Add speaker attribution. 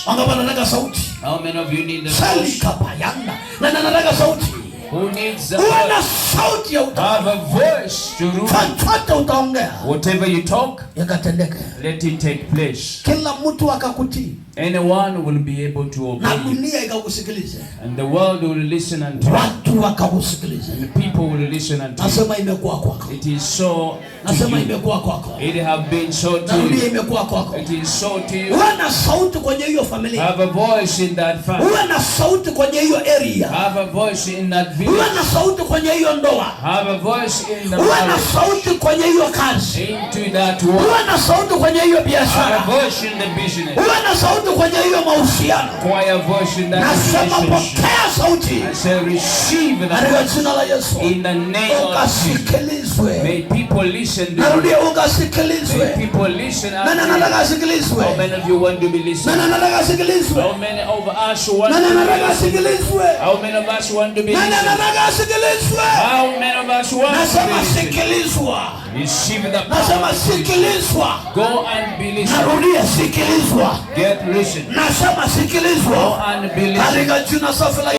Speaker 1: Wangapi wanataka sauti?
Speaker 2: How many of you need the
Speaker 1: Sali
Speaker 2: voice?
Speaker 1: Kapayanda. Na nataka sauti.
Speaker 2: Who needs the
Speaker 1: Uwe na
Speaker 2: voice?
Speaker 1: Sauti ya utawala.
Speaker 2: Have a voice to rule.
Speaker 1: Chochote utaongea
Speaker 2: Whatever you talk,
Speaker 1: yakatendeke.
Speaker 2: Let it take place.
Speaker 1: Kila mtu akakutii
Speaker 2: Anyone will be able to
Speaker 1: na
Speaker 2: obey you.
Speaker 1: Dunia ikakusikilize,
Speaker 2: And the world will listen unto you.
Speaker 1: Watu wakakusikilize.
Speaker 2: And the people will listen unto you.
Speaker 1: Nasema imekuwa kwako,
Speaker 2: It is so to
Speaker 1: nasema
Speaker 2: you.
Speaker 1: Imekuwa kwako,
Speaker 2: It have been so to
Speaker 1: narudia
Speaker 2: you.
Speaker 1: Imekuwa kwako.
Speaker 2: It is so to you.
Speaker 1: Uwe na sauti kwenye hiyo familia,
Speaker 2: Have a voice in that family.
Speaker 1: Uwe na sauti kwenye hiyo area,
Speaker 2: Have a voice in that
Speaker 1: uwe
Speaker 2: village.
Speaker 1: Na sauti kwenye hiyo ndoa,
Speaker 2: Have a voice in the
Speaker 1: uwe na
Speaker 2: marriage.
Speaker 1: Sauti kwenye hiyo kazi,
Speaker 2: Into that work.
Speaker 1: Uwe na sauti kwenye hiyo
Speaker 2: Have a
Speaker 1: biashara,
Speaker 2: voice in the business.
Speaker 1: Uwe na sauti kwenye hiyo mahusiano.
Speaker 2: Acquire a voice in that
Speaker 1: Nasema
Speaker 2: relationship.
Speaker 1: pokea sauti
Speaker 2: I say receive that
Speaker 1: katika jina la Yesu,
Speaker 2: in the name of Jesus.
Speaker 1: Ukasikilizwe.
Speaker 2: May people listen to you.
Speaker 1: Narudia,
Speaker 2: May
Speaker 1: ukasikilizwe.
Speaker 2: people listen
Speaker 1: Nani
Speaker 2: unto you.
Speaker 1: anataka asikilizwe?
Speaker 2: How many of you want to be listened?
Speaker 1: Nani anataka asikilizwe?
Speaker 2: How many of us want
Speaker 1: Nani
Speaker 2: to be
Speaker 1: anataka
Speaker 2: listened?
Speaker 1: asikilizwe?
Speaker 2: How many of us want to be
Speaker 1: Nani
Speaker 2: listened?
Speaker 1: anataka asikilizwe?
Speaker 2: How many of us want to
Speaker 1: Nasema
Speaker 2: be listened?
Speaker 1: sikilizwa.
Speaker 2: Receive the
Speaker 1: Nasema
Speaker 2: power.
Speaker 1: sikilizwa.
Speaker 2: Go and be listened.
Speaker 1: Narudia, sikilizwa.
Speaker 2: Get listened.
Speaker 1: Nasema
Speaker 2: Go
Speaker 1: sikilizwa
Speaker 2: and be listened.
Speaker 1: katika jina safi la